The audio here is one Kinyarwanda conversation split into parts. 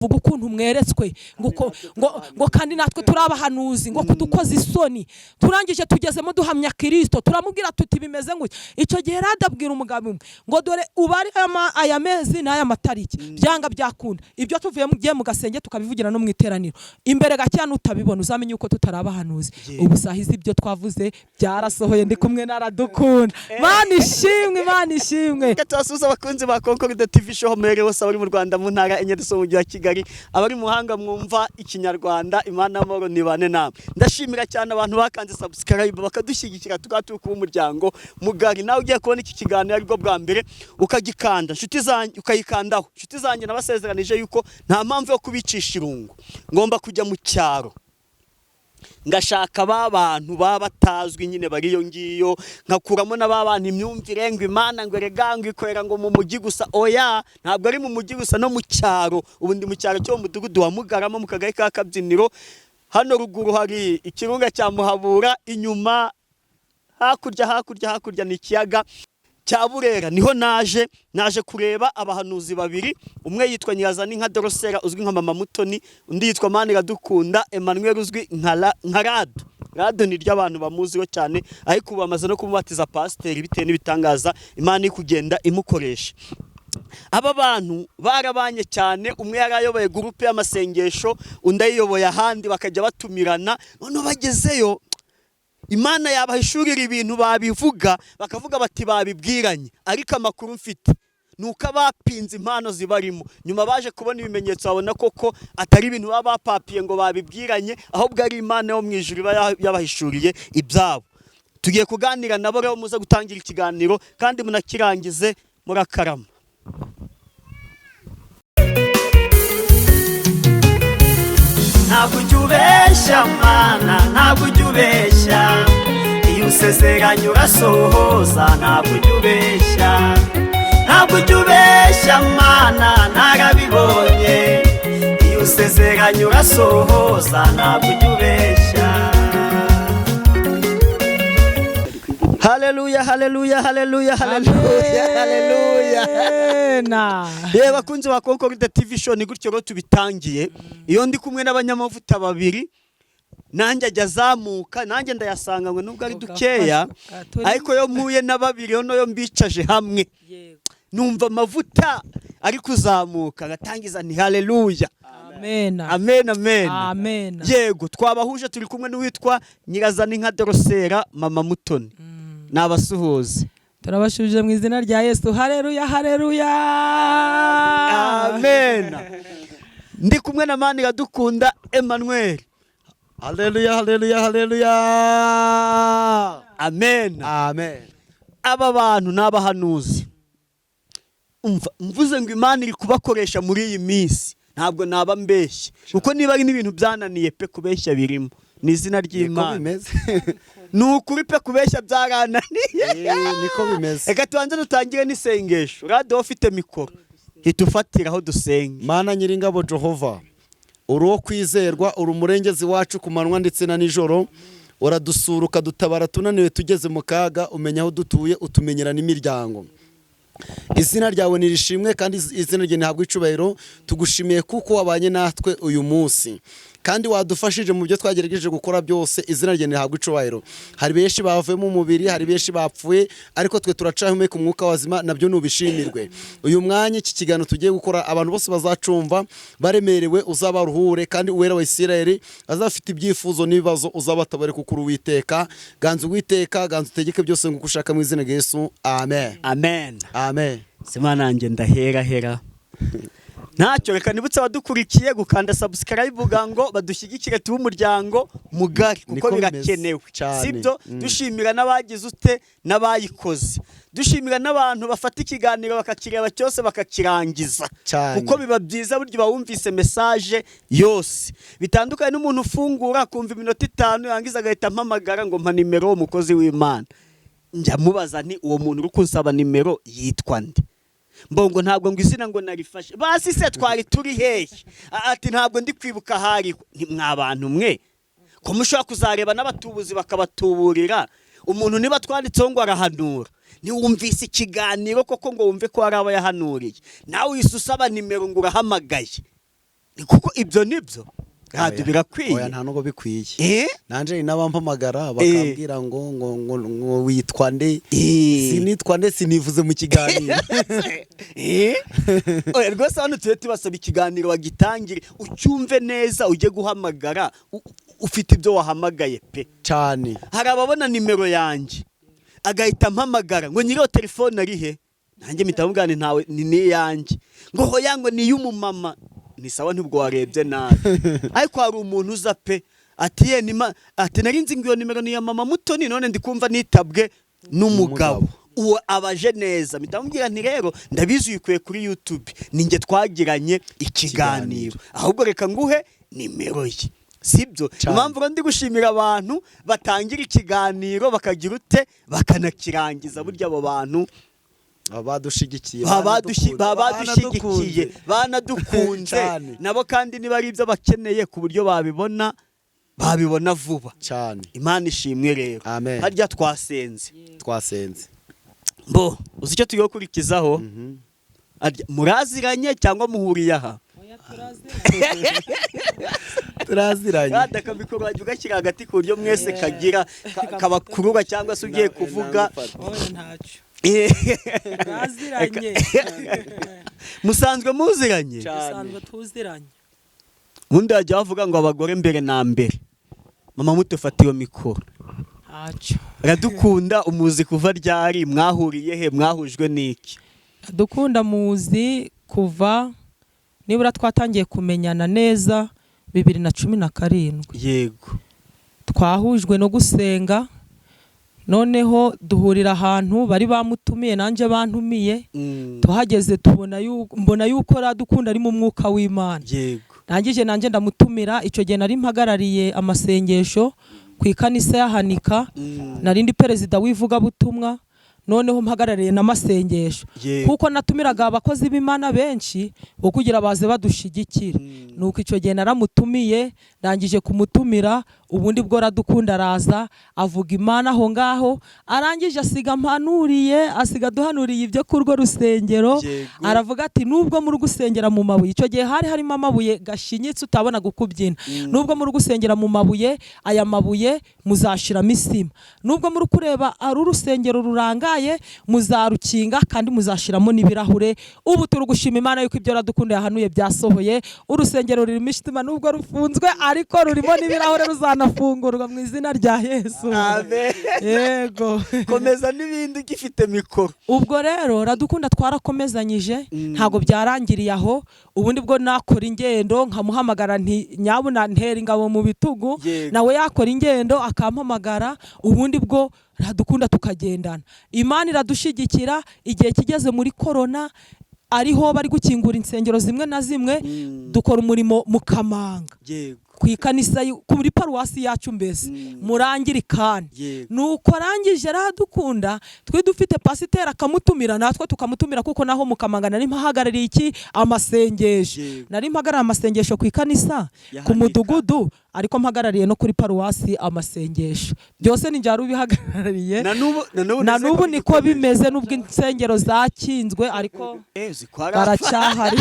Vuga ukuntu mweretswe ngo kandi natwe turi abahanuzi, ngo kudukoza isoni. Turangije tugezemo duhamya Kirisito, turamubwira tuti: "Bimeze gutya." Icyo gihe rado abwira umugabo umwe ngo: "Dore ubare aya mezi n'aya matariki, byanga byakunda ibyo tuvuye mugiye mu gasenge tukabivugira no mu iteraniro imbere gakeya, nutabibona uzamenye uko tutari abahanuzi." Ubu sahizi ibyo twavuze byarasohoye. Ndi kumwe naradukunda. Mana ishimwe, Imana ishimwe. Reka tubasuhuze, abakunzi ba Concorde TV Show, muherereye hose, abari mu Rwanda mu ntara enye zo mu mujyi wa Kigali, abari mu mahanga mwumva Ikinyarwanda, Imana amahoro nibane namwe. Ndashimira cyane abantu bakanze subscribe bakadushyigikira, tukaba turi kuba umuryango mugari. Nawe ugiye kubona iki kiganiro aribwo bwa mbere ukagikanda, inshuti zanjye, ukayikandaho, inshuti zanjye, nabasezeranije yuko nta mpamvu yo kubicisha irungu. Ngomba kujya mu cyaro ngashaka ba bantu baba batazwi nyine bari iyo ngiyo, nkakuramo na ba bantu imyumvire ngo Imana ngo erega ngo ikorera ngo mu mujyi gusa. Oya, ntabwo ari mu mujyi gusa, no mu cyaro. Ubu ndi mu cyaro cyo mu mudugudu wa Mugarama, mu kagari ka Kabyiniro. Hano ruguru hari ikirunga cya Muhabura, inyuma hakurya hakurya hakurya ni ikiyaga cya Burera. Niho naje kureba abahanuzi babiri. Umwe yitwa Nyirazaninka Dorosera uzwi nka Mama Mutoni, undi yitwa Maniradukunda Emmanuel uzwi nka Rado. Rado ni ryo abantu bamuziho cyane, ariko ubu bamaze no kumubatiza pasiteri bitewe n'ibitangaza Imana iri kugenda imukoresha. Aba bantu barabanye cyane, umwe yari ayoboye groupe y'amasengesho, undi ayiyoboye ahandi, bakajya batumirana. Noneho bagezeyo Imana yabahishurira ibintu, babivuga bakavuga bati babibwiranye. Ariko amakuru mfite ni uko abapinze impano zibarimo nyuma baje kubona ibimenyetso, babona koko atari ibintu baba bapapiye ngo babibwiranye, ahubwo ari Imana yo mu ijuru iba yabahishuriye ibyabo. Tugiye kuganira nabo rero. Muze gutangira ikiganiro kandi munakirangize, murakarama. Ntabwo ujya ubeshya Mana, ntabwo ujya ubeshya. Iyo usezeranye urasohoza. Ntabwo ujya ubeshya, ntabwo ujya ubeshya Mana, narabibonye. Iyo usezeranye urasohoza, ntabwo ujya ubeshya. Haleluya, haleluya, haleluya, haleluya, haleluya! Amena. Reba, bakunzi ba Concorde TV Show, ni gutyo rero tubitangiye. Iyo ndi kumwe n'abanyamavuta babiri, nanjye ajya azamuka, nanjye ndayasanga ngo nubwo ari dukeya, ariko yo mpuye na babiri, yo noyo mbicaje hamwe, numva amavuta ari kuzamuka, ngatangiza nti: "Haleluya!" Amena. Amen, amen. Amena. Yego, twabahuje, turi kumwe n'uwitwa Nyirazaninka Dorosera, Mama Mutoni. Nabasuhuze. Turabashubije mu izina rya Yesu. Haleluya, haleluya! Amen. Ndi kumwe na Maniradukunda Emmanuel. Haleluya, haleluya, haleluya! Amen. Amen. Aba bantu ni abahanuzi. Umva, mvuze ngo Imana iri kubakoresha muri iyi minsi, ntabwo naba mbeshye, kuko niba ari n'ibintu byananiye pe, kubeshya birimo, ni izina Niko ry'Imana. bimeze. Ni ukuri pe, kubeshya byarananiye. Niko bimeze. Reka tubanze dutangire n'isengesho. Radiyo ufite mikoro, hita ufatira aho dusenge. Mana Nyiringabo Jehova, uri uwo kwizerwa, uri umurengezi wacu ku manywa ndetse na nijoro. Uradusura ukadutabara tunaniwe, tugeze mu kaga. Umenya aho dutuye, utumenyera n'imiryango. Izina ryawe nirishimwe kandi izina ryawe ntihabwa icubahiro. Tugushimiye kuko wabanye natwe uyu munsi kandi wadufashije mu byo twagerageje gukora byose. Izina ryawe ntihabwa icubahiro. Hari benshi bavuye mu mubiri, hari benshi bapfuye, ariko twe turacahumeka umwuka wazima, nabyo nubishimirwe. Uyu mwanya iki kiganiro tugiye gukora, abantu bose bazacumva baremerewe uzabaruhure, kandi Uwera wa Isirayeli azafite ibyifuzo n'ibibazo uzabatabare, kuko uri Uwiteka. Ganza Uwiteka, ganza utegeke byose nk'uko ushaka, mu izina rya Yesu, amen. Amen. Amen. Sima nanjye ndahera hera ntacyo. Reka nibutse abadukurikiye gukanda subscribe ngo badushyigikire, tube umuryango mugari, kuko Niko bimeze birakenewe. cyane. Sibyo? Dushimira n'abagize ute, n'abayikoze, dushimira n'abantu bafata ikiganiro bakakireba cyose bakakirangiza, Cyane. kuko biba byiza burya uba wumvise message yose, bitandukanye n'umuntu ufungura akumva iminota 5, yangiza agahita ampamagara ngo: "Mpa nimero w'umukozi w'Imana." Njya mubaza nti: "Uwo muntu uri kunsaba nimero yitwa nde?" Mbongo ntabwo ngo izina ngo narifashe. Basi se twari turi hehe? Ati: "Ntabwo ndi kwibuka ahariho." Nti: "Mwa bantu mwe, ko mushobora kuzareba n'abatubuzi bakabatuburira umuntu, niba twanditseho ngo arahanura, ntiwumvise ikiganiro koko ngo wumve ko hari abo yahanuriye, nawe uhise usaba nimero ngo urahamagaye." Kuko ibyo nibyo ntabyo Oya. birakwiye. Oya, nta nubwo bikwiye. Nanje hari n'abampamagara bakambwira ngo witwa nde? Sinitwa nde, sinivuze mu kiganiro. Oya rwose, hano tujye tubasaba ikiganiro bagitangire ucyumve neza, ujye guhamagara ufite ibyo wahamagaye pe. Cyane. Hari ababona nimero yanjye agahita ampamagara ngo nyiriyo telefone ari he? Nanjye mpita mubwira nti ntawe, ni n'iyanjye. Ngo hoya, ngo ni iy'umumama. Ni sawa, ntibwo warebye nabi. Ariko hari umuntu uza pe, ati ye nima, ati nari nzi ngo iyo nimero ni iya mama Mutoni, none ndi kumva nitabwe n'umugabo. Uwo abaje neza, mpita mubwira nti rero ndabizi uyikuye kuri YouTube, ni njye twagiranye ikiganiro, ahubwo reka nguhe nimero ye, sibyo? Cyane. Impamvu rero ndi gushimira abantu batangira ikiganiro bakagira ute, bakanakirangiza, burya abo bantu baba badushigikiye. Baba badushyigikiye, banadukunze. Cyane. Nabo kandi niba ari ibyo bakeneye ku buryo babibona vuba. Cyane. Imana ishimwe rero. Amen. Harya twasenze? Twasenze. Mbo uzi icyo tugiye gukurikizaho? Harya muraziranye cyangwa muhuriye aha? Turaziranye. Kandi akamikoro wajya ugashyira hagati ku buryo mwese kagira kabakurura cyangwa se ugiye kuvuga. Oya, ntacyo, turaziranye. Musanzwe muziranye? Dusanzwe tuziranye. Ubundi hajya bavuga ngo abagore mbere na mbere. Mama Muto, fata iyo mikoro. Ntacyo. Iradukunda umuzi kuva ryari? Mwahuriye he? Mwahujwe n'iki? Dukunda muzi kuva nibura twatangiye kumenyana neza 2017. Twahujwe no gusenga, noneho duhurira ahantu bari bamutumiye, nanjye bantumiye. Tuhageze tubona mbona yuko Radukunda ari mu mwuka w'Imana. Ndangije nanjye ndamutumira. Icyo gihe nari mpagarariye amasengesho ku ikanisa ya Hanika. Nari ndi perezida w'ivugabutumwa, noneho mpagarariye n'amasengesho. Kuko natumiraga abakozi b'Imana benshi bo kugira baze badushigikire. Nuko icyo gihe naramutumiye. Ndangije kumutumira, ubundi bwo Radukunda araza avuga Imana aho ngaho. Arangije asiga ampanuriye, asiga aduhanuriye ibyo ku rwo rusengero. Aravuga ati nubwo muri gusengera mu mabuye, icyo gihe hari harimo amabuye gashinyitse utabona kubyina, nubwo muri gusengera mu mabuye, aya mabuye muzashiramo isima. Nubwo muri kureba ari urusengero rurangaye, muzarukinga kandi muzashiramo n'ibirahure. Ubu turi gushima Imana yuko ibyo Radukunda yahanuye byasohoye. Urusengero rurimo isima nubwo rufunzwe, ariko rurimo n'ibirahure, ruzanafungurwa mu izina rya Yesu. Amen. Yego. Komeza n'ibindi ugifite mikoro. Ubwo rero Radukunda twarakomezanyije, ntabwo byarangiriye aho. Ubundi bwo nakora ingendo nkamuhamagara nti nyabuna ntera ingabo mu bitugu. Nawe yakora ingendo akampamagara, ubundi bwo Radukunda tukagendana. Imana iradushyigikira. Igihe kigeze muri korona, ariho bari gukingura insengero zimwe na zimwe, dukora umurimo mu Kamanga, ku ikanisa kuri paruwasi yacu mbese, murangirikani. Nuko arangije Aradukunda, twe dufite pasiteri akamutumira, natwe tukamutumira, kuko naho mukamanga nari mpahagarariye iki? Amasengesho. Nari mpagarariye amasengesho ku ikanisa, Ya ku Hanika. mudugudu, ariko mpagarariye no kuri paruwasi amasengesho. Byose ni njye ubihagarariye. Na n'ubu, na n'ubu. Na Ndetse n'ubu ko niko bigikomeje. bimeze, nubwo insengero zakinzwe, ariko Uzi ko hari garacyahari.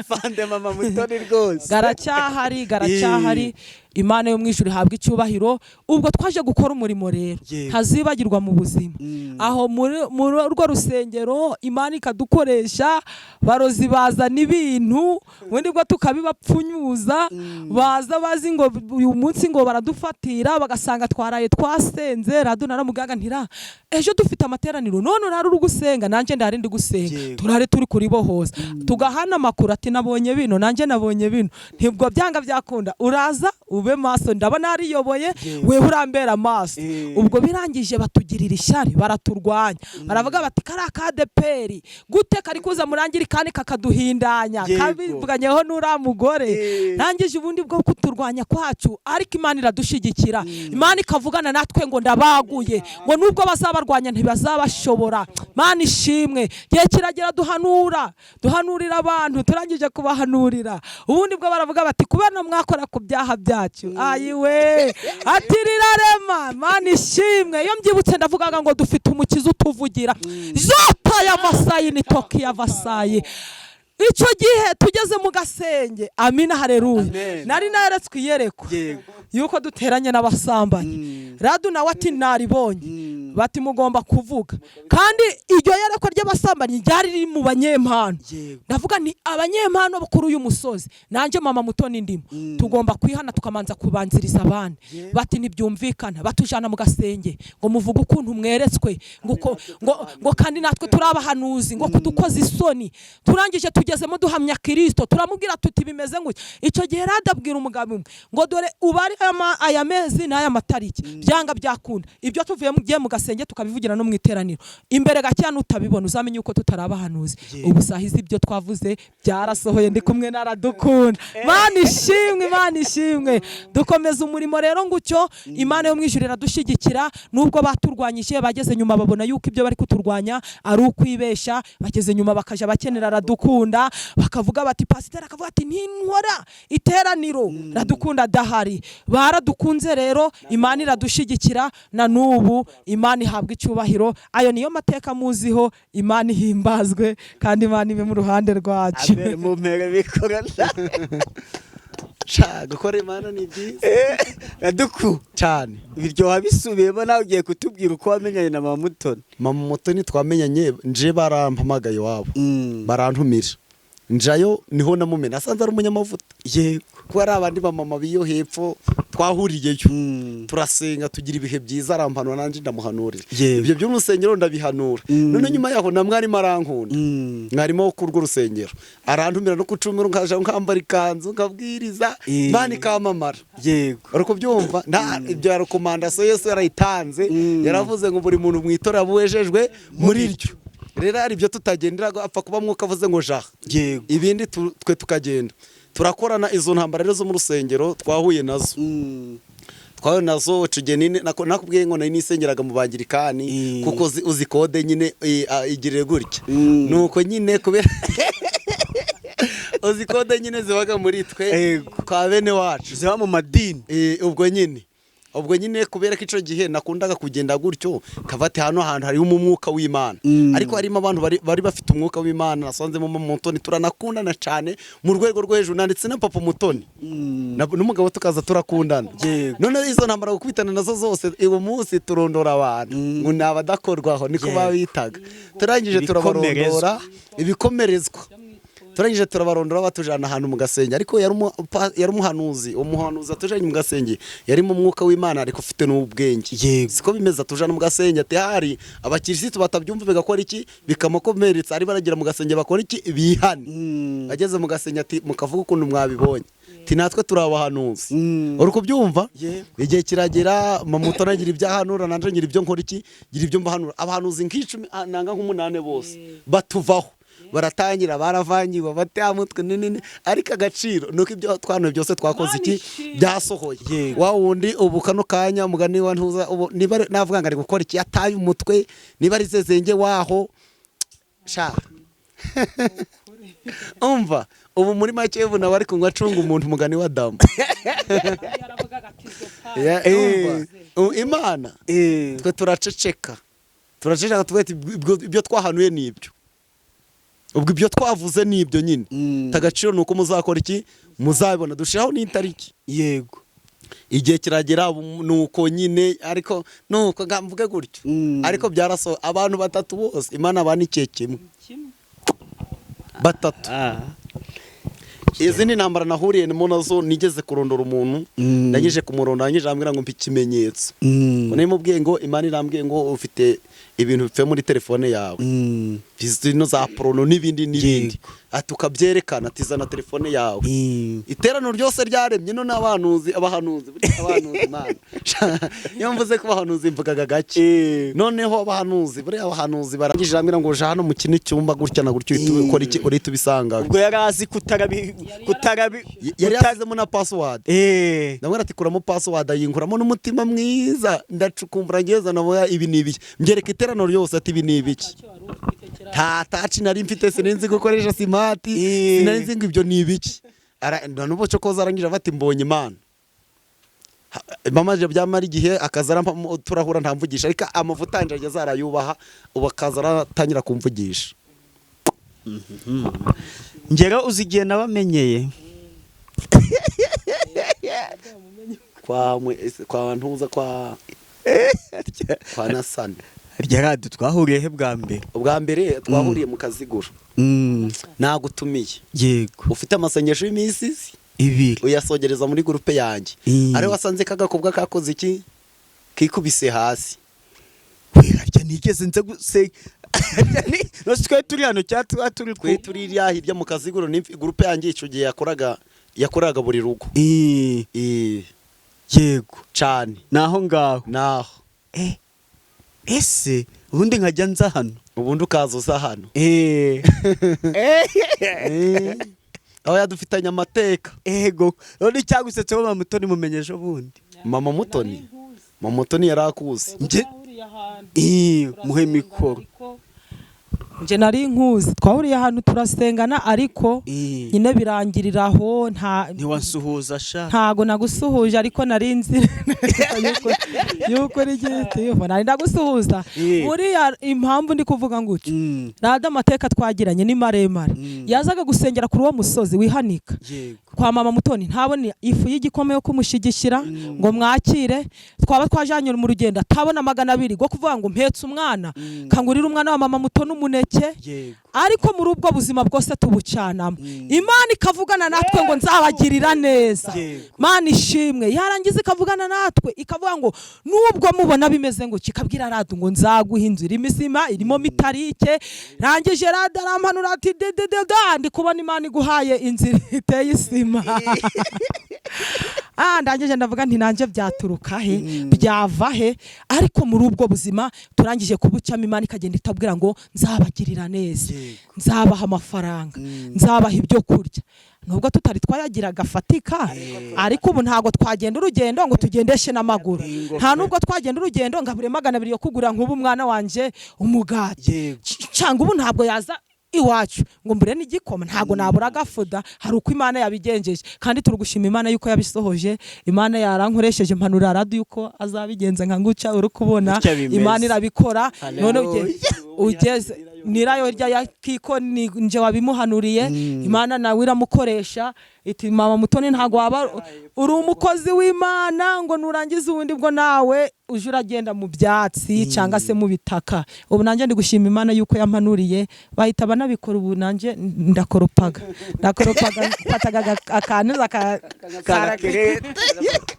Afande mama Mutoni rwose. Garacyahari, garacyahari. Imana yo mu ijuru ihabwa icyubahiro. Ubwo twaje gukora umurimo rero ntazibagirwa mu buzima. Aho muri urwo rusengero Imana ikadukoresha, barozi bazana ibintu, ubundi bwo tukabibapfunyuza. Baza bazi ngo uyu munsi ngo baradufatira, bagasanga twaraye twasenze. Rado naramugaga ntira ejo dufite amateraniro, none urara uri gusenga, nanjye ndari ndi gusenga. Turare turi kuribohoza, tugahana amakuru, ati nabonye bino, nanjye nabonye bino. Ntibwo byanga byakunda uraza ube maso, ndabona ariyoboye. Wewe urambera amaso. Ubwo birangije batugirira ishyari, baraturwanya, baravuga bati kariya ka ADEPR gute kari kuza murangire kandi kakaduhindanya? Kabivuganyeho n'uriya mugore. Rangije ubundi bwo kuturwanya kwacu, ariko Imana iradushyigikira. Imana ikavugana natwe ngo ndabaguye, ngo nubwo bazabarwanya ntibazabashobora. Imana ishimwe. Igihe kiragera duhanura, duhanurira abantu. Turangije kubahanurira, ubundi bwo baravuga bati kubera mwakora ku byaha byacu, ayiwe, ati rirarema. Imana ishimwe. Iyo mbyibutse ndavugaga ngo dufite umukiza utuvugira. Zota ya masayi ni toki ya vasayi. Icyo gihe tugeze mu gasenge, amina, hareruya. Amen. Nari naretswe iyerekwa yuko duteranye n'abasambanyi. Radu nawe ati naribonye. Bati mugomba kuvuga, kandi iryo yerekwa ry'abasambanyi ryari riri mu banyempano. Ndavuga nti abanyempano bo kuri uyu musozi, nanjye mama Mutoni ndimo, tugomba kwihana tukamanza kubanziriza abandi. Bati ntibyumvikana, batujana mu gasenge ngo muvuge ukuntu mweretswe, ngo kandi natwe turi abahanuzi, ngo kudukoza isoni. Turangije tugezemo duhamya Kirisito, turamubwira tuti bimeze gutya. Icyo gihe rada abwira umugabo umwe ngo dore ubare aya mezi n'aya matariki, byanga byakunda ibyo tuvuye mugiye mu gasenge tukabivugira no mu iteraniro imbere gakeya, nutabibona uzamenye uko tutari abahanuzi. Ubu sahizi ibyo twavuze byarasohoye, ndi kumwe naradukunda. Mana ishimwe, Imana ishimwe. Dukomeza umurimo rero ngucyo, Imana yo mu ijuru iradushyigikira nubwo baturwanyije. Bageze nyuma babona yuko ibyo bari kuturwanya ari ukwibesha. Bageze nyuma bakaja bakenera Aradukunda, bakavuga bati, pasiteri akavuga ati ntinkora iteraniro Radukunda adahari. Baradukunze rero, Imana iradushyigikira, na n'ubu Imana ihabwa icyubahiro. Ayo niyo mateka muziho. Imana ihimbazwe kandi Imana ibe mu ruhande rwacu. Amen, mumpere bikorana. Sha, gukora Imana ni byiza. Raduku. Cyane. Biryoha bisubiyemo, nawe ugiye kutubwira uko wamenyanye na mama Mutoni. Mama Mutoni twamenyanye nje barampamagaye iwabo, barantumira njayo, niho namumena asanze ari umunyamavuta, kuko ari abandi bamama biyo hepfo twahuriyeyo. Turasenga, tugira ibihe byiza, arampanura nanjye ndamuhanurira. Ibyo by'urusengero ndabihanura. None nyuma yaho na mwarimu arankunda, mwarimu wo kurwo rusengero arantumira no kucumira, nkaja nkambara ikanzu nkabwiriza, Imana ikamamara. Uri kubyumva? Nta ibyo ya recommandation, Yesu yarayitanze. Yaravuze ngo buri muntu mu itorero abuwejejwe muri ryo. Rero hari ibyo tutagendera, apfa kuba Mwuka avuze ngo jaha, ibindi twe tukagenda turakorana. Izo ntambara rero zo mu rusengero twahuye nazo, twahuye nazo tugenine. Nakubwiye ngo nari nisengeraga mu Bangirikani, kuko uzi kode nyine, igirire gutya. Nuko nyine kubera uzi kode nyine zibaga muri twe kwa bene wacu ziba mu madini. Ubwo nyine kubera ko ico gihe nakundaga kugenda gutyo, kavati hano hantu harimo umwuka w'Imana. Ariko harimo abantu bari bafite umwuka w'Imana. Nasanzemo mama Mutoni, turanakundana cyane mu rwego rwo hejuru, nanditse na papa Mutoni n'umugabo tukaza turakundana. None izo ntambara gukubitana nazo zose, uwo munsi turondora abantu ngo ni abadakorwaho, niko babitaga. Turangije turabarondora, ibikomerezwa. Turangije turabarondora, batujana ahantu mu gasenge. Ariko yari umuhanuzi, uwo muhanuzi atujanye mu gasenge yari mu mwuka w'Imana, ariko ufite n'ubwenge. Siko bimeze, atujana mu gasenge ati hari abakirisitu batabyumva bigakora iki, bikamukomeretsa, ari baragira mu gasenge bakora iki, bihane. Ageze mu gasenge ati mukavuga ukuntu mwabibonye, ati natwe turi abahanuzi. Uri kubyumva? Igihe kiragera, mama Mutoni agira ibyo ahanura, nanje ngira ibyo nkora iki, ngira ibyo mbahanura. Abahanuzi nk'icumi, nanga nk'umunani bose batuvaho, baratangira baravangiwe batamutwe nini. Ariko agaciro nuko ibyo twanuye byose twakoze iki, byasohoye. Wa wundi ubu kano kanya mugani wa ntuza, ubu niba navuga ngo ari gukora iki, yataye umutwe, niba ari zezenge waho. Sha, umva, ubu muri make ubu nawe ari kunywa acunga umuntu, umugani wa Damu. Umva, Imana twe turaceceka, turaceceka tuvuga ati ibyo twahanuye ni ibyo, ubwo ibyo twavuze ni ibyo nyine. Agaciro ni uko muzakora iki, muzabibona, dushiraho n'itariki. Igihe kiragera, ubu ni uko nyine, ariko nuko nga mvuge gutyo. Ariko byaraso abantu batatu bose Imana banikiye kimwe, batatu. Izindi ntambara nahuriyemo nazo, nigeze kurondora umuntu. Ndangije kumurondora, ndangije arambwira ngo mpe ikimenyetso. Ngo nimubwiye ngo Imana irambwiye ngo ufite ibintu bipfuye muri telefone yawe, zino za porno n'ibindi n'ibindi. Ati ukabyerekana, ati zana telefone yawe. Iteraniro ryose ryaremye none abahanuzi, abahanuzi burya, abahanuzi Imana, iyo mvuze ko abahanuzi mvugaga gake. Noneho abahanuzi, buriya abahanuzi barangije arambwira ngo je hano mu kino cyumba gutya na gutya, uhita ukora iki, urahita ubisanga. Ubwo yari azi kutarabi kutarabi Yari yasizemo na password. Ndamubwira ati kuramo password, ayinkuramo n'umutima mwiza. Ndacukumbura ngeza naboya ibi ni ibiki, mbyereka iteraniro ryose ati ibi ni ibiki. Nta touch nari mfite, sinzi gukoresha smart, sinari nzi ngo ibyo ni ibiki. Na n'ubu cyo koza arangije afata mbonye Imana. Mama je byamara igihe akaza arampa, turahura ntamvugisha, ariko amavuta yanjye ageze arayubaha, ubu akaza aratangira kumvugisha. Ngero uzi igihe nabamenyeye Kwa ntuza kwa Nasani. Harya radiyo twahuriye he bwa mbere? Ubwa mbere twahuriye mu Kaziguro, nagutumiye. Ufite amasengesho y'iminsi 2 uyasogereza muri groupe yanjye. Ari wasanze kagakobwa kakoze iki kikubise hasi. Harya nigeze nza gusenga. Nose twari turi hano cyangwa turi Twe turi iriya hirya mu Kaziguro, ni groupe yanjye icyo gihe yakoraga buri rugo. Yego. Cyane. Naho ngaho. Naho. Ese ubundi nkajya nza hano? Ubundi ukaza uza hano. Aho yadufitanye amateka. Ego, none cyagusetseho Mama Mutoni mumenye ejo bundi. Mama Mutoni, Mama Mutoni yari akuzi. Nge muhe mikoro. Nje nari nkuzi, twahuriye ahantu turasengana, ariko nyine birangirira aho, nta Ntiwansuhuza sha. Ntago nagusuhuje, ariko nari nzi yuko uri gitifu, nari ndagusuhuza. Buriya impamvu ndi kuvuga gutyo, rada amateka twagiranye ni maremare. Yazaga gusengera kuri uwo musozi wihanika kwa Mama Mutoni, ntabone ifu y'igikoma yo kumushyigikira ngo mwakire. Twaba twajanye mu rugendo, atabona 200 go kuvuga ngo mpetse umwana, kangurira umwana wa Mama Mutoni umuneke. Ariko muri ubwo buzima bwose tubucanamo, Imana ikavugana natwe ngo nzabagirira neza. Mana ishimwe. Yarangiza ikavugana natwe ikavuga ngo nubwo mubona bimeze ngo, kikabwira Radu ngo nzaguha inzu irimo isima, irimo mitarike. Rangije Radu arampanura ati dedededa, ndi kubona Imana iguhaye inzu iteye isima. Ndangije ndavuga nti nanjye byaturuka he, byava he? Ariko muri ubwo buzima turangije kubucamo, Imana ikagenda itabwira ngo nzabagirira neza, nzabaha amafaranga, nzabaha ibyo kurya, nubwo tutari twayagiraga afatika. Ariko ubu ntabwo twagenda urugendo ngo tugendeshe n'amaguru, nta nubwo twagenda urugendo ngo abure 200 yo kugura nk'ubu umwana wanjye umugati, cyangwa ubu ntabwo yaza iwacu ngo mbure n'igikoma, ntabwo nabura agafuda. Hari uko Imana yabigenjeje, kandi turi gushima Imana yuko yabisohoje. Imana yarankoresheje mpanura radiyo yuko azabigenza nka nguca uri kubona. Gutya bimeze. Imana irabikora. None Hallelujah. ugeze nirayo rya ya kiko ni nje wabimuhanuriye. Imana nawe iramukoresha iti Mama Mutoni, ntabwo waba uri umukozi w'Imana ngo nurangize ubundi bwo nawe uje uragenda mu byatsi cyangwa se mu bitaka. Ubu nanjye ndi gushima Imana yuko yampanuriye, bahita banabikora. Ubu nanjye ndakoropaga, mfataga akantu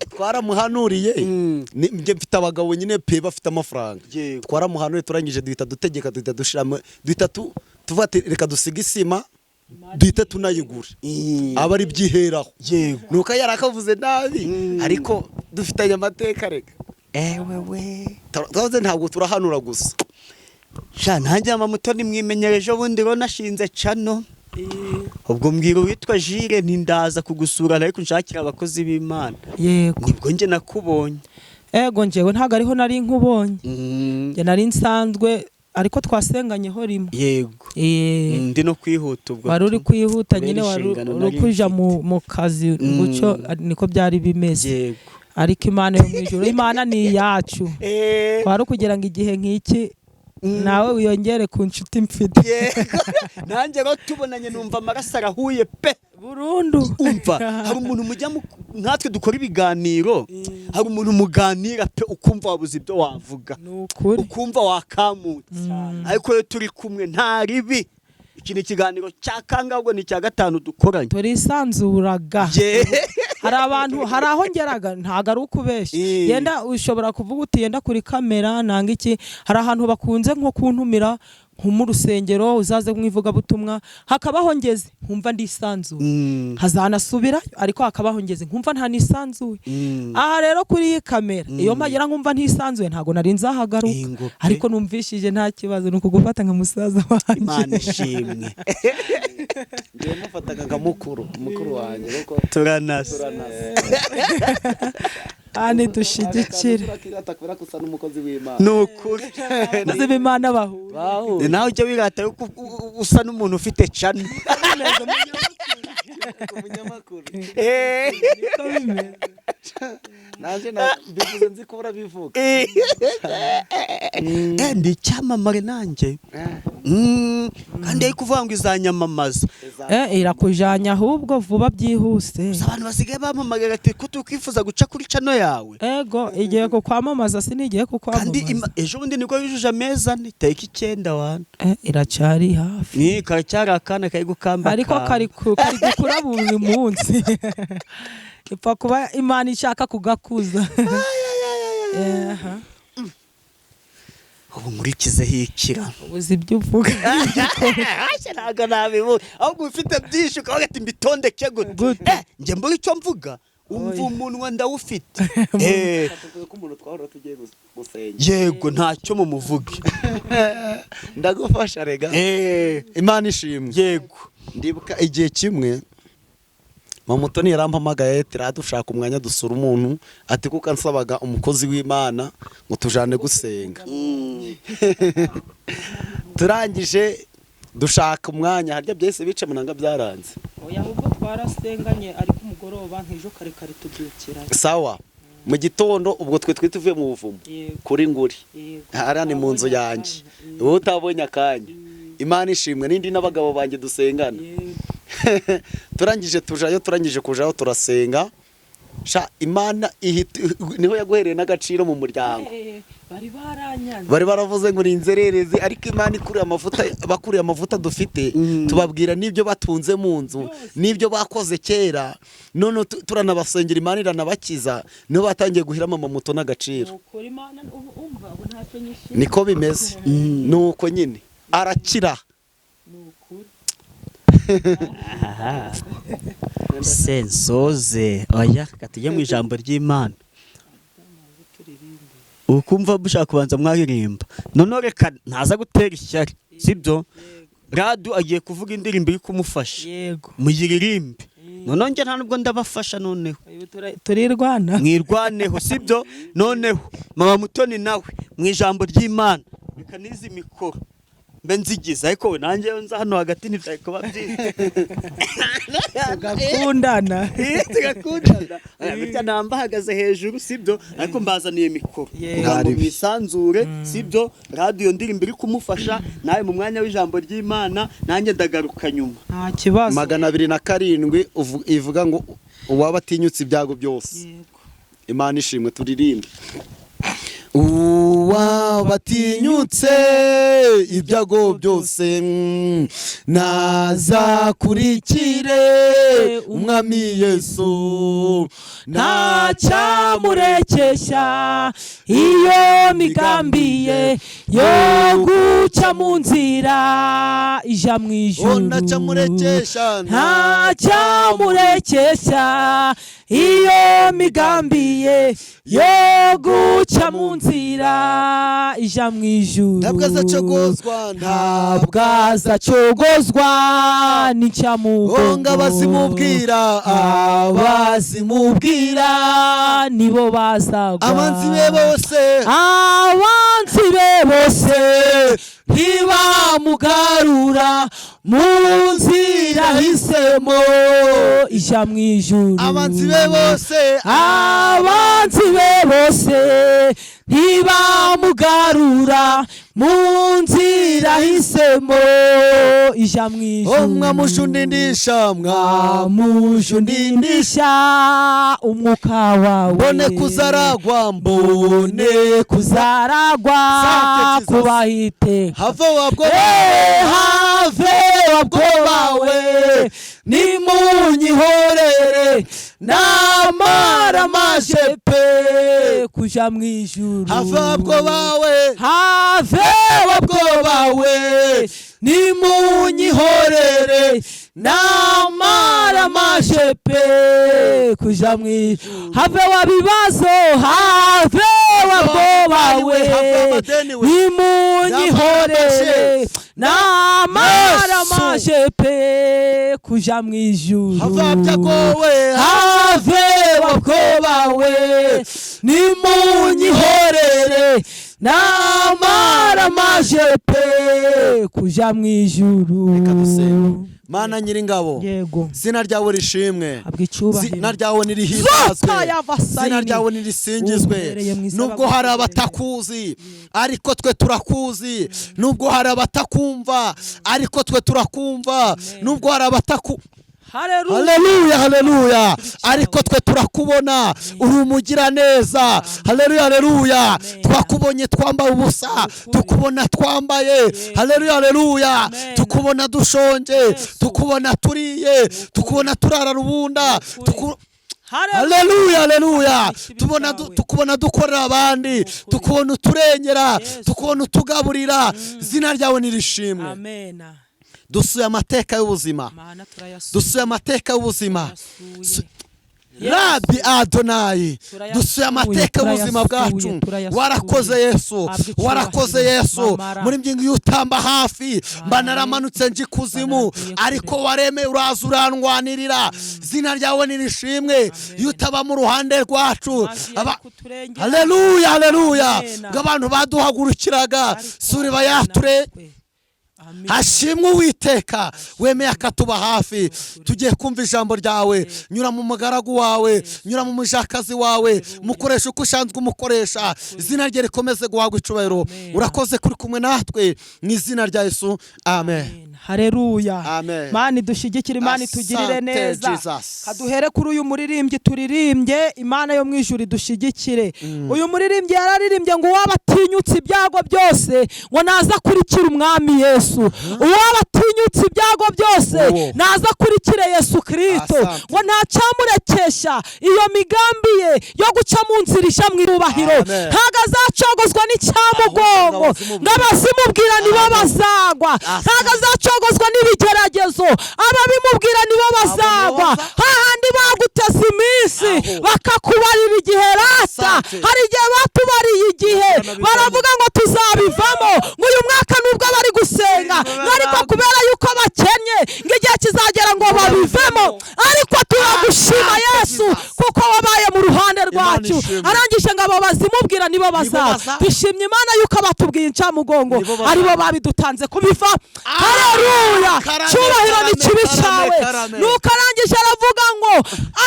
Twaramuhanuriye. Njye mfite abagabo nyine pe bafite amafaranga. Twaramuhanuriye, turangije duhita dutegeka, duhita dushiramo, duhita tuvuga ati reka dusige isima, duhita tunayigura, aba ari byiheraho. Nuko yari akavuze nabi, ariko dufitanye amateka reka. Ewe we. Twavuze ntabwo turahanura gusa. Sha nanjye Mama Mutoni mwimenyereje ubundi rero nashinze cano. Ubwo mbwira uwitwa Jire nti ndaza kugusura ariko nshakira abakozi b'Imana. Nibwo njye nakubonye. Ego, njyewe ntabwo ariho nari nkubonye. Njye nari nsanzwe, ariko twasenganyeho rimwe. Ndi no kwihuta ubwo. Wari uri kwihuta nyine, Kubera wari inshingano uri nari kuja mfite. mu kazi gutyo, niko byari bimeze. Ariko Imana yo mu ijuru, Imana ni iyacu. Kwari ukugira ngo igihe nk'iki nawe wiyongere ku nshuti mfite. Nanjye rero tubonanye numva amaraso arahuye pe. Burundu. Umva, hari umuntu mujya nkatwe dukora ibiganiro, hari umuntu muganira pe ukumva wabuze ibyo wavuga, Ni ukuri. ukumva wakamutse. Ariko iyo turi kumwe nta ribi. Iki ni ikiganiro cya kangahe? Ubwo ni icya gatanu dukoranye. Turisanzuraga. Hari abantu, hari aho ngeraga, ntabwo ari ukubeshya. Yenda ushobora kuvuga uti yenda kuri kamera nanga iki. Hari ahantu bakunze nko kuntumira nko mu rusengero, uzaze mu ivugabutumwa, hakabaho ngeze nkumva ndisanzuye, hazanasubirayo, ariko hakabaho ngeze nkumva nta nisanzuye. Aha rero kuri iyi kamera, iyo mpagera nkumva ntisanzuye, ntabwo nari nzahagaruka. Ingo pe. Ariko numvishije nta kibazo, ni ukugufata nka musaza Imana wanjye. ishimwe. Njyewe mufataga nka mukuru wanjye kuko Turanasa. Kandi dushyigikire. Atakubera ko usa n'umukozi w'Imana. Ni ukuri. Maze b'Imana bahura. Nawe ujya wirata yuko usa n'umuntu ufite cano. Umunyamakuru. Niko bimeze. Naje mbivuze nzi ko urabivuga. Ndi icyamamare nanjye. Kandi ari kuvuga ngo izanyamamaza. Irakujyanye ahubwo vuba byihuse. Gusa abantu basigaye bampamagara ati ko tukwifuza guca kuri channel yawe. Ego, igiye kukwamamaza, sinigiye Kandi kukwamamaza. Ejo bundi nibwo yujuje amezi 4, tariki 9 wana. Iracyari hafi. Ni karacyari akana kari gukamba. Ariko kari gukura buri munsi, ipfa kuba Imana ishaka kugakuza. Aha. Ubu nkurikizeho ikira. Uzi ibyo uvuga. Ntacyo, ntabwo nabivuga, ahubwo ufite byinshi ukavuga ati mbitondeke gute? Gute? Njye mbura icyo mvuga, umva. Oya. Umunwa ndawufite. Tuvuye ko umuntu twahora tugiye gusenga. Yego, ntacyo mumuvuge. Ndagufasha rega. Imana ishimwe. Yego. Ndibuka igihe kimwe Mama Mutoni yarampamagaye, dushaka umwanya dusura umuntu, ati kuko ansabaga umukozi w'Imana ngo tujane gusenga. Turangije dushaka umwanya, harya byahise bica munanga byaranze. Oya, ahubwo twarasenganye, ariko umugoroba nk'ejo kare kare tubyukira. Sawa, mu gitondo ubwo twe tuvuye mu buvumo. Yego. Kuri nguri. Yego. Hariya ni mu nzu yanjye, wowe utabonye akanya. Imana ishimwe, n'indi n'abagabo banjye dusengana. Yego. Turangije tujayo, turangije kujayo turasenga. Sha, Imana ihita niho yaguhereye n'agaciro mu muryango. Bari baranyanze. Bari baravuze ngo ni inzererezi, ariko Imana ikuriye amavuta, bakuriye amavuta dufite, tubabwira n'ibyo batunze mu nzu n'ibyo bakoze kera, none turanabasengera, Imana iranabakiza, niho batangiye guhiramo amamoto n'agaciro. Ukuri Imana ubu umva ubu ntacyo nyishimye. Niko bimeze, nuko nyine arakira. Ni ukuri. Sensoze, oya, reka tujye mu ijambo ry'Imana. Ukumva mushaka kubanza mwaririmba, noneho reka ntaza gutera ishyari, sibyo? Radu agiye kuvuga indirimbo iri kumufasha. Yego. Muyiririmbe, noneho njye nta nubwo ndabafasha noneho. Ubu turirwana. Mwirwaneho, sibyo? Noneho Mama Mutoni nawe mu ijambo ry'Imana. Reka n'izi mikoro mbe nzigize, ariko we nanjye nza hano hagati ntibyari kuba byiza. Tugakundana. Tugakundana. Aya, burya namba ahagaze hejuru, sibyo? Ariko mbazaniye mikoro Yego. kugira ngo Ntaribi. mwisanzure, sibyo? Radiyo ndirimbo iri kumufasha, nawe mu mwanya w'ijambo ry'Imana, nanjye ndagaruka nyuma. Nta kibazo. 207 ivuga ngo uwaba atinyutse ibyago byose. Yego. Imana ishimwe, turirimbe. Uwabatinyutse ibyago byose, nazakurikire Umwami Yesu. Ntacyamurekesha iyo migambi ye yo guca mu nzira ija mu ijuru. Ntacyamurekesha. Ntacyamurekesha iyo migambi ye yo guca mu nzira ija mu ijuru. Ntabwo azacogozwa. Ntabwo azacogozwa n'icyamugongo. Ngo abazimubwira. Abazimubwira nibo bazagwa. Abanzi be bose. Abanzi be bose ntibamugarura mu nzira ahisemo ijya mu ijuru. Abanzi be bose. Abanzi be bose ntibamugarura mu nzira ahisemo ijya mu ijuru. Mwamushundindisha. Mwamushundindisha umwuka wawe. Mbone kuzaragwa, mbone. Kuzaragwa. Sante Jesus. Kubahite. Have wabwo. Have wabwobawe, nimunyihorere, namara maje pe kuja mu ijuru. Have wabwo bawe. Have wabwobawe, nimunyihorere, namara maje pe kuja mu ijuru. Have wabibazo, have wabwobawe, Have amadeni we. nimunyihorere, namara Yesu. maje pe kuja mu ijuru. Have wabyagowe. Have wabwobawe, nimunyihorere, Namaramaje pe kuja mu ijuru. Reka dusenge. Mana Nyiringabo, Yego. zina ryawe rishimwe, Habwa icyubahiro. zina ryawe nirihimbazwe, Zoka ya Vasayini. zina ryawe nirisingizwe. Uhereye mu izaba Nubwo hari gutegereza. abatakuzi, ariko twe turakuzi. Nubwo hari abatakumva, ariko twe turakumva. Nubwo hari abataku Haleluya. Haleluya, haleluya, ariko twe turakubona, uri umugiraneza. Haleluya, haleluya. Twakubonye twambaye ubusa, tukubona twambaye. Haleluya, haleluya. Amen. Tukubona dushonje, tukubona turiye, tukubona turara rubunda, Haleluya. Haleluya, haleluya. Ikibi Tubona cyawe. tukubona dukorera abandi, tukubona uturengera, tukubona utugaburira. Zina ryawe nirishimwe. Amen. Dusuye amateka y'ubuzima, Mana turayasuye. dusuye amateka y'ubuzima. Turayasuye. Rabi Adonayi, Turayasuye, dusuye amateka y'ubuzima turayasuye, bwacu. turayasuye. Warakoze Yesu, Habwa icyubahiro. warakoze Yesu. Mamara. Muri mbyingo iyo utamba hafi mba naramanutse nje ikuzimu, Banagiye kure. ariko waremeye uraza urandwanirira. Zina ryawe nirishimwe. Iyo utaba mu ruhande rwacu, Amazi yari kuturengera. haleluya, haleluya. Amen. Ngo abantu baduhagurukiraga, Ariko suri bayature. natwe. Amen. Hashimwe Uwiteka wemeye akatuba hafi. Tugiye kumva ijambo ryawe. Nyura mu mugaragu wawe, nyura mu mujakazi wawe, mukoresha uko usanzwe umukoresha. Izina rye rikomeze guhabwa icubahiro. Amen. Urakoze kuri kumwe natwe, mu izina rya Yesu, amen. Haleluya. Amen. Mana idushyigikire, Imana itugirire Asante, neza. Jesus. Kaduhere kuri uyu muririmbyi turirimbye, Imana yo mu ijuru idushyigikire. Uyu muririmbyi yararirimbye ngo uwaba atinyutse ibyago byose ngo naza akurikire umwami Yesu. Uwaba atinyutse ibyago byose Uwo. naza akurikire Yesu Kristo. Asante. Ngo ntacyamurekesha iyo migambi ye yo guca mu nzira ija mu irubahiro. Amen. Ntago azacogozwa n'icyamugongo, Ahubwo ngo abazimubwira nibo bazagwa. Ntago azacogozwa n'ibigeragezo, ababimubwira nibo bazagwa. Hahandi baguteze iminsi Aho. bakakubarira igihe rata. Asante. Hari igihe batubariye igihe Tuzanabivamo. baravuga ngo tuzabivamo, ngo uyu mwaka nubwo bari gusenga, ngo ariko kubera yuko bakennye ngo igihe kizagera ngo babivemo. Ariko turagushima Asante, Yesu, Jesus. kuko wabaye mu ruhande Imana rwacu. ishimwe. Arangije ngo abo bazimubwira nibo bazaba. baza. Dushimye Imana yuko abatubwiye incamugongo Nibo baza. aribo babidutanze kubiva. Haleluya. Karame, Cyubahiro ni karame, kibi karame, cyawe. karame. Nuko arangije aravuga ngo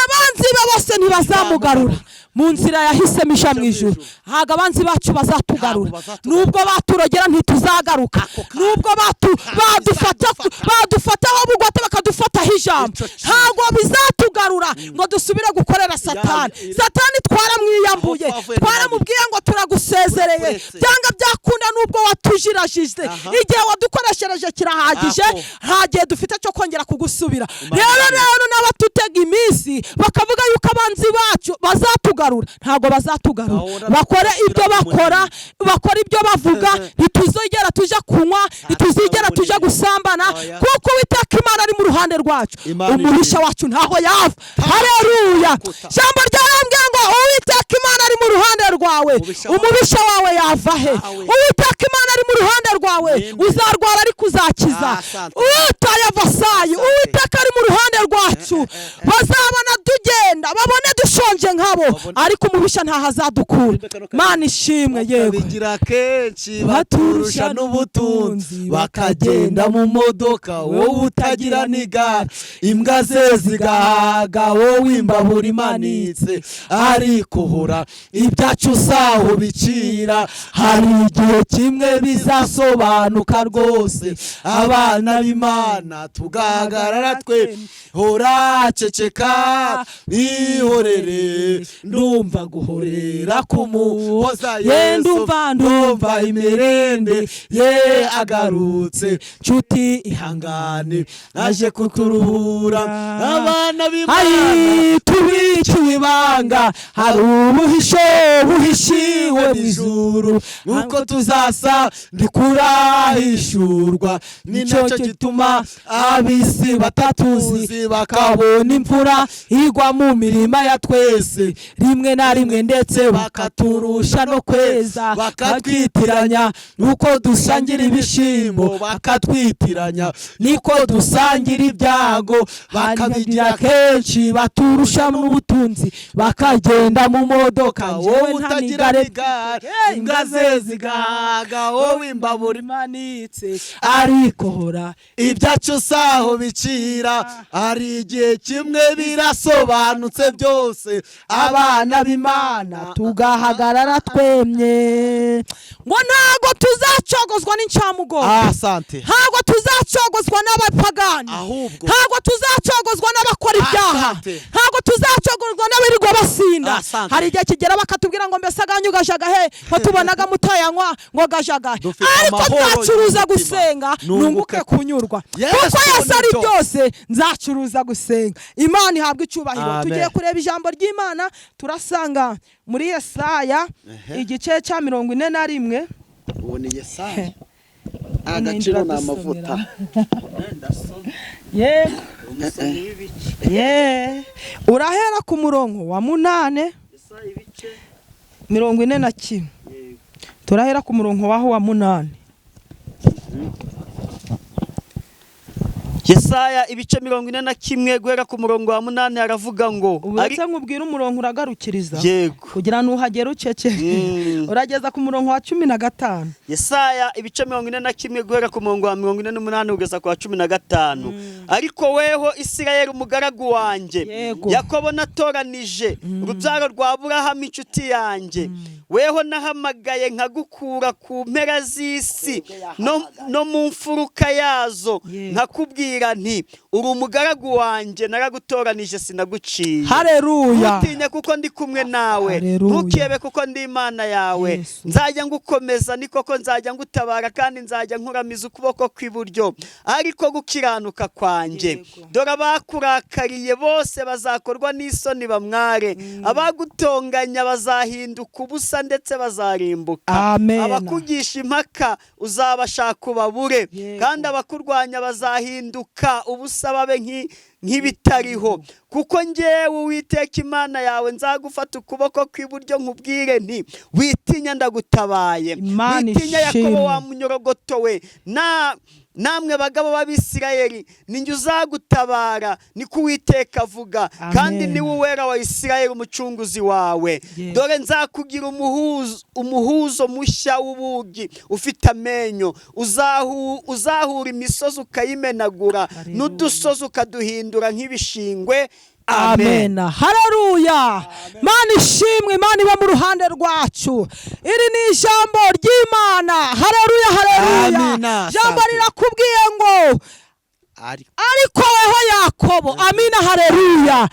abanzi be bose ntibazamugarura mu nzira yahisemo ija mu ijuru. Ntabwo abanzi bacu bazatugarura. Ntabwo bazatugarura. Nubwo baturogera ntituzagaruka. Nubwo badufataho bugwate bakadufataho ijambo, Ico kintu. ntabwo bizatugarura ngo dusubire gukorera Satani. Satani twaramwiyambuye, Aho twavuye twaramubwiye ngo turagusezereye. Uretse. Byanga byakunda, nubwo watujirajije, Aha. igihe wadukoreshereje kirahagije, Aho. nta gihe dufite cyo kongera kugusubira. Imana Rero ishimwe. rero n'abatutega iminsi bakavuga yuko abanzi bacu bazatugarura, ntabwo bazatugarura. Ahora Bakore ibyo basubira mu bakora, murimo. bakora ibyo bavuga. Ntituzigera tuja kunywa, ntituzigera tuja gusambana, Oya. kuko Uwiteka Imana ari mu ruhande rwacu. Imana Umuhisha ishimwe. wacu ntaho yava. Haleluya. Kuta. Ijambo ryarambwiye ngo Uwiteka Imana ari mu ruhande rwawe, Umubisha wawe. umubisha wawe yava he? Awe. Uwiteka Imana ari mu ruhande rwawe, Ninde? uzarwara ariko uzakiza. Asante. Utaye vasayi, Uwiteka ari mu ruhande rwacu. Bazabona tugenda, babone dushonje nkabo, Babone. ariko umubisha ntaho azadukura. Mana ishimwe. Yego. Bakabigira kenshi baturusha n'ubutunzi, bakagenda mu modoka wowe utagira n'igare, imbwa ze zigahaga wowe imbabura imanitse, ariko hora ibyacu usaho bicira. Hari igihe kimwe bizasobanuka rwose, abana b'Imana tugahagarara twe. Hora ceceka ihorere, ndumva guhorera kumuhoza Ye Yesu, ndumva ndumva imirende ye agarutse. Nshuti ihangane, aje kuturuhura, abana b'Imana. Hari tubikiwe ibanga, hari ubuhisho buhishiwe mu ijuru. Uko tuzasa ndikurahishurwa, ni nacyo gituma ab'isi batatuzi, bakabona imvura igwa mu mirima ya twese rimwe na rimwe, ndetse bakaturusha no kweza, bakatwitiranya nuko dusangira ibishimbo, bakatwitiranya niko dusangira ibyago, bakabigira kenshi baturusha n'ubutunzi. Bakagenda mu modoka, Wowe njyewe nta utagira n'igare. n'igare, Hey, imbwa ze zigahaga, wowe imbabura imanitse, ariko hora ibyacu saho bicira. Hari igihe kimwe birasobanutse byose, abana b'Imana tugahagarara twemye, ngo ntago tuzacogozwa n'incamugongo. Asante. Ntabwo tuzacogozwa n'abapagani. Ahubwo. Ntabwo tuzacogozwa n'abakora ibyaha. Asante. Ntabwo tuzacogozwa n'abirirwa basinda. Asante. Hari igihe kigera bakatubwira ngo mbese aganyu gajaga he, ko tubonaga mutayanywa, ngo gajaga he? Dufite Ariko amahoro nzacuruza y'umutima. gusenga Nunguke nunguke kunyurwa, Yesu kuko Yesu ari nibyo. byose. Nzacuruza gusenga. Imana ihabwa icyubahiro. Amen. Tugiye kureba ijambo ry'Imana, turasanga muri Yesaya igice cya 41. Ubu ni Yesaya, agaciro ni amavuta. Yego. Ye. Urahera ku murongo wa 8, 41. Turahera ku murongo waho wa 8. Yesaya ibice 41 guhera ku murongo wa 8, aravuga ngo Uretse nkubwire umurongo uragarukiriza. Yego. Kugira nuhagera ucece. Urageza ku murongo wa 15. Yesaya ibice 41 guhera ku murongo wa 48 kugeza ku wa 15. Ariko weho Isirayeli, umugaragu wanjye, Yego. Yakobo natoranije, urubyaro rwa Aburahamu inshuti yanjye, weho nahamagaye nkagukura ku mpera z'isi no mu mfuruka yazo, Yego. nkakubwira nti uri umugaragu wanjye, naragutoranije, sinaguciye. Haleluya. Ntutinye kuko ndi kumwe nawe. Haleluya. Ntukebe kuko ndi Imana yawe. Yesu. Nzajya ngukomeza, ni koko nzajya ngutabara, kandi nzajya nkuramiza ukuboko kw'iburyo ariko gukiranuka kwanjye. Yego. Dore abakurakariye bose bazakorwa n'isoni bamware, abagutonganya bazahinduka ubusa ndetse bazarimbuka. Amen. Abakugisha impaka uzabashaka ubabure, Yego. kandi abakurwanya bazahinduka ubusa babe nk'ibitariho, kuko njyewe Uwiteka Imana yawe nzagufata ukuboko kw'iburyo, nkubwire nti witinya, ndagutabaye. Imana Witinya Yakobo ishimwe. wa munyorogoto we, na namwe bagabo b'Abisirayeli, ninjye uzagutabara, niko Uwiteka avuga, Amen. kandi niwe Uwera wa Isirayeli, umucunguzi wawe. Yego. Dore nzakugira umuhuzo mushya w'ubugi ufite amenyo, uzahura imisozi ukayimenagura, Haleluya. n'udusozi ukaduhindura nk'ibishingwe. Amen. Amen. Haleluya. Mana ishimwe, Imana iba mu ruhande rwacu. Iri ni ijambo ry'Imana. Haleluya, haleluya. Amina. Ijambo Asante. rirakubwiye ngo Ariko ariko weho Yakobo, amina, haleluya.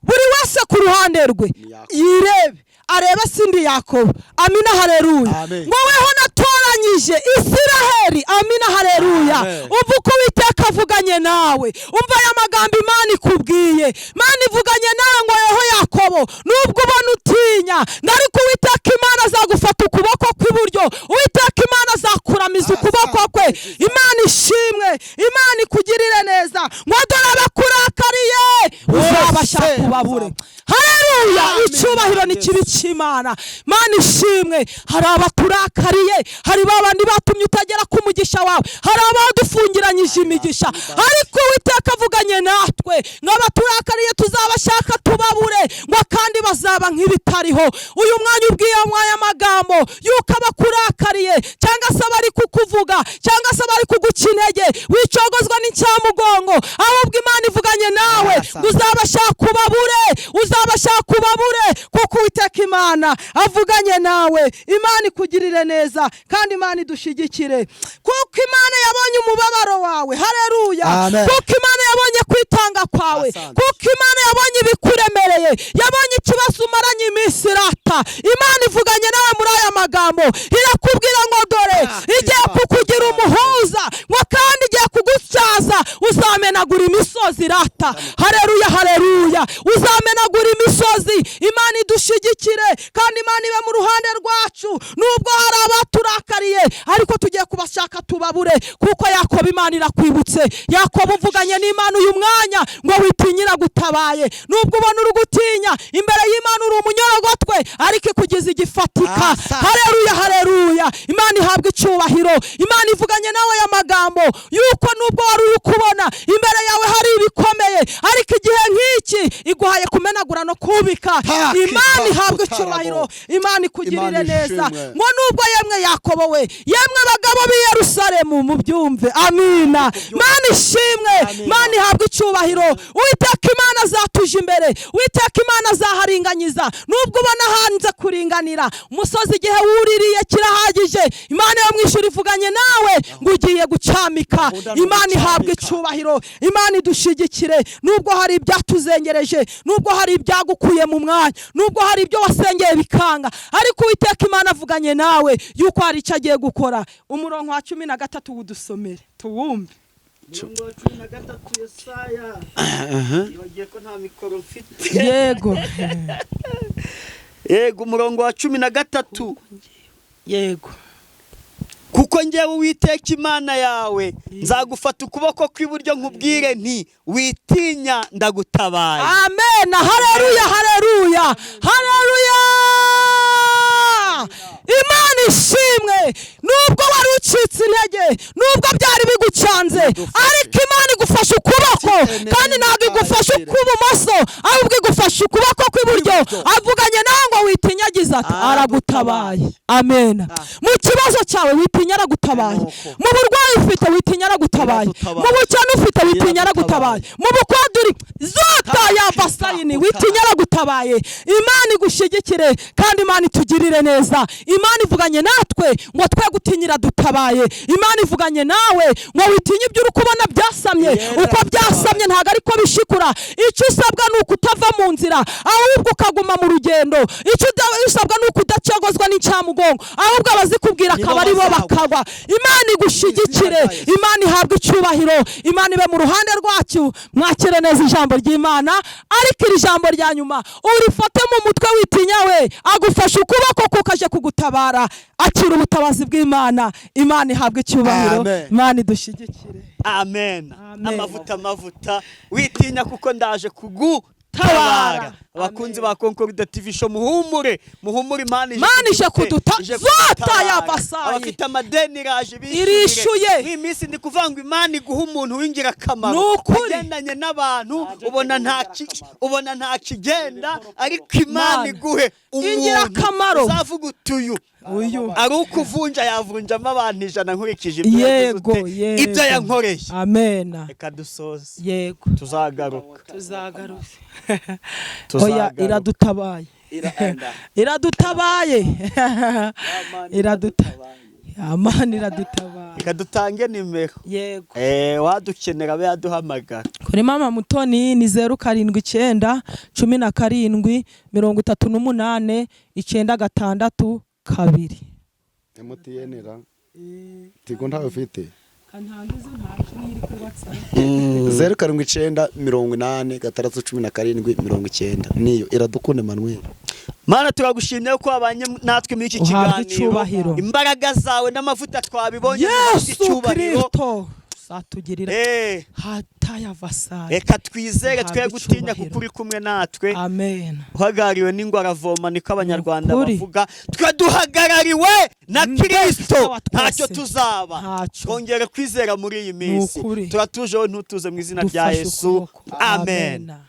Buri wese ku ruhande rwe Yakobo. yirebe, arebe sindi Yakobo. Amina, haleluya. Amen. Ngo weho natoranyije Isiraheli. Amina, haleluya. Amen. Umva uko Uwiteka avuganye nawe, umva aya magambo Imana ikubwiye. Imana ivuganye nawe ngo weho Yakobo, nubwo ubona utinya, ngo ariko Uwiteka Imana azagufata ukuboko kw'iburyo, Uwiteka Imana azakuramiza ukuboko kwe. Imana ishimwe, Imana ikugirire neza. Ngo dore abakurakariye uzabashaka ubabure. Haleluya. Icyubahiro ni kibi cy'Imana. Mana ishimwe. Hari abaturakariye, hari babandi batumye utagera ku mugisha wawe, hari abadufungiranyije imigisha, ariko Uwiteka avuganye natwe ngo abaturakariye tuzabashaka tubabure, ngo kandi bazaba nk'ibitariho. Uyu mwanya ubwiye mwaya magambo yuko abakurakariye, cyangwa se abari kukuvuga, cyangwa se abari kuguca intege, wicogozwa n'icyamugongo, ahubwo Imana ivuganye nawe ngo uzabashaka ubabure, uzabashaka ubabure, kuko Uwiteka Imana avuganye nawe. Imana ikugirire neza kandi Imana idushigikire, kuko Imana yabonye umubabaro wawe. Haleluya. Amen. Kuko Imana yabonye kwitanga kwawe, Asante. kuko Imana yabonye ibikuremereye, yabonye ikibazo umaranye iminsi irata. Imana ivuganye nawe muri aya magambo, irakubwira ngo dore igiye kukugira umuhuza, ngo kandi igiye kugutyaza, uzamenagura imisozi irata. Haleluya, haleluya. Uzamenagura imisozi. Imana idushigikire kandi Imana ibe mu ruhande rwacu, nubwo hari abaturakariye, ariko tugiye kubashaka tubabure, kuko Yakobo Imana irakwibutse. Yakobo uvuganye n'Imana uyu mwanya ngo witinyira gutabaye. Nubwo ubona uri gutinya imbere y'Imana uri umunyorogotwe, ariko ikugize igifatika. Asante. Haleluya, haleluya. Imana ihabwa icyubahiro. Imana ivuganye nawe aya magambo yuko nubwo wari uri kubona imbere yawe hari ibikomeye, ariko igihe nk'iki iguhaye kumenagura no Kubika. Taki, Imana ihabwe utarabo. icyubahiro, Imana ikugirire Imana neza. ishimwe. Ngo nubwo yemwe Yakobo we, yemwe bagabo b'i Yerusalemu, mubyumve. Amina. Mana ishimwe, Mana ihabwe icyubahiro. Uwiteka Imana azatuje imbere, Uwiteka Imana azaharinganyiza. Nubwo ubona hanze kuringanira umusozi, igihe wuririye kirahagije. Imana yo mu ijuru ivuganye nawe ngo ugiye gucamika. Gahunda ni Imana ihabwe ugucamika. icyubahiro, Imana idushigikire. Nubwo hari ibyatuzengereje, nubwo hari ibyagukuye mu mwanya, nubwo hari ibyo wasengeye bikanga, ariko Uwiteka Imana avuganye nawe yuko hari icyo agiye gukora. Umurongo wa 13 wudusomere tuwumve. Umurongo wa 13, Yesaya. Nibagiye ko nta mikoro mfite. Yego. Yego, umurongo wa 13. Yego. Kuko njyewe Uwiteka Imana yawe nzagufata ukuboko kw'iburyo, nkubwire nti: witinya, ndagutabaye. Amen, haleluya, haleluya, haleluya! Imana ishimwe. Nubwo wari ucitse intege, nubwo byari bigucanze, ariko Imana igufashe ukuboko, kandi ntabwo igufashe uk'ibumoso, ahubwo igufashe ukuboko kw'iburyo. Avuganye nawe ngo witinyagiza ati aragutabaye. Amen. Mu kibazo cyawe witinya, aragutabaye. Mu burwayi ufite witinya, aragutabaye. Mu bukene ufite witinya, aragutabaye. Mu bukoduri zota ya vasayini witinya, aragutabaye. Imana igushyigikire kandi Imana itugirire neza. Imana ivuganye natwe ngo twe gutinyira, dutabaye. Imana ivuganye nawe ngo witinye ibyo uri kubona byasamye. Uko byasamye ntabwo ariko bishikura. Icyo usabwa ni ukutava mu nzira, ahubwo ukaguma mu rugendo. Icyo usabwa ni ukudacogozwa n'incamugongo, ahubwo abazikubwira akaba ari bo bakagwa. Imana igushyigikire, Imana ihabwe icyubahiro, Imana ibe mu ruhande rwacu. Mwakire neza ijambo ry'Imana, ariko iri jambo rya nyuma urifate mu mutwe: witinya, we agufashe ukuboko kuko aje kugutabara. Akira ubutabazi bw'Imana. Imana ihabwe icyubahiro. Amen. Imana idushyigikire. Amen. Amen. Amavuta, amavuta! Witinya kuko ndaje kugutabara. Tabara. Abakunzi ba Concord TV Show, muhumure, muhumure, Imana Imana ije ije zota kudutabara. ya Basayi. Abafite amadeni iraje bishyurire. Irishyuye. Muri iyi minsi ndi kuvuga ngo Imana iguha umuntu w'ingirakamaro. Ni ukuri. Agendanye n'abantu ubona nta kigenda, ariko Imana Imana. iguhe umuntu Ingirakamaro. uzavuga utuyu Uyu. ari ukuvunja yavunjamo abantu 100 nkurikije ibyo yagize Yego. ute, Yego. ibyo yankoreye. Amen. Reka dusoze. Yego. Tuzagaruka. Tuzagaruka. Oya. Tuzagaruka. Iradutabaye, iradutabaye, Amana iradutabaye. Reka dutange nimero. Yego. Wadukenera abe yaduhamagara. Kuri Mama Mutoni ni 079 17 38 962. MTN ra Tigo ntawe ufite? Kantangize ntacu niri kuri WhatsApp. 079 80 6 17 90 niyo Iradukunda Emmanuel. Mana, turagushimye ko wabanye natwe muri iki Uhabwe kiganiro. icyubahiro. Imbaraga zawe n'amavuta twabibonye, muhabwe Yesu icyubahiro. Kristo zatugirira hataya vasayi. Reka twizere, twe Uhabwe gutinya icyubahiro. kuko uri kumwe natwe. Amen. Uhagarariwe n'ingwe aravoma, niko Abanyarwanda Ukuri. bavuga. Twe duhagarariwe na Mbese Kirisito, wa twese. ntacyo tuzaba. Ntacyo. Twongere kwizera muri iyi minsi. Ukuri. Turatuje, wowe ntutuze, mu izina rya Dufashe Yesu. ukuboko. Amen. Amen.